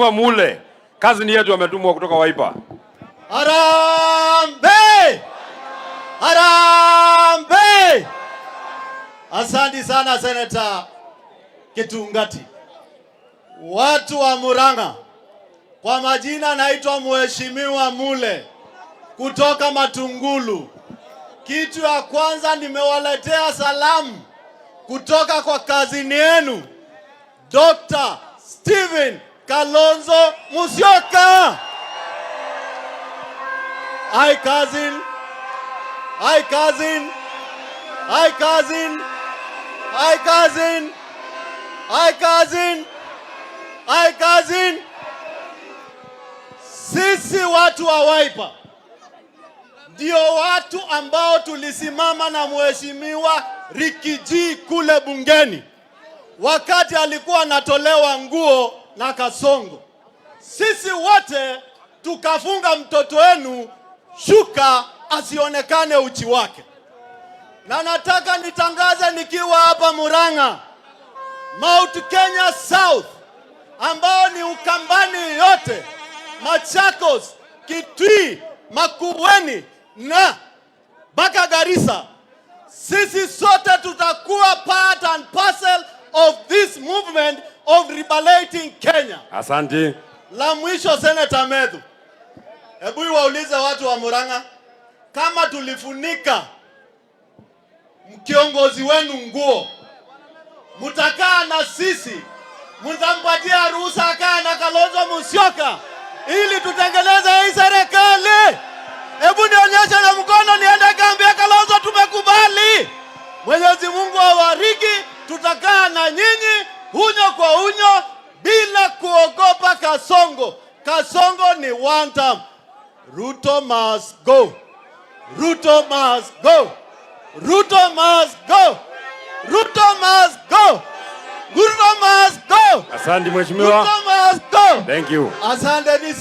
Mule cousin yetu ametumwa kutoka Wiper. Harambee! Harambee! Asante sana, Senator Kitungati. Watu wa Murang'a, kwa majina naitwa Mheshimiwa Mule kutoka Matungulu. Kitu ya kwanza, nimewaletea salamu kutoka kwa cousin yenu Dr. Stephen Kalonzo Musyoka. Hi cousin. Hi cousin. Hi cousin. Hi cousin. Hi cousin. Hi cousin. Sisi watu wa Wiper ndio watu ambao tulisimama na Mheshimiwa Riggy G kule bungeni wakati alikuwa anatolewa nguo na Kasongo. Sisi wote tukafunga mtoto wenu shuka asionekane uchi wake. Na nataka nitangaze nikiwa hapa Murang'a, Mount Kenya South ambao ni Ukambani yote, Machakos, Kitui, Makueni na mpaka Garissa, sisi sote tutakuwa part and parcel of this movement of liberating Kenya. Asante. La mwisho, Senator Methu, hebu waulize watu wa Murang'a kama tulifunika kiongozi wenu nguo, mtakaa na sisi, mtampatia ruhusa akaa na Kalonzo Musyoka ili tutengeneze hii serikali? Hebu nionyeshe na mkono niende kaambia Kalonzo tumekubali. Mwenyezi Mungu awabariki, tutakaa na nyinyi unyo kwa unyo bila kuogopa Kasongo. Kasongo ni one term. Ruto must go. Ruto must go. Ruto must go. Ruto must go. Ruto must go. Asante, mheshimiwa. Ruto must go. Thank you. Asanteni.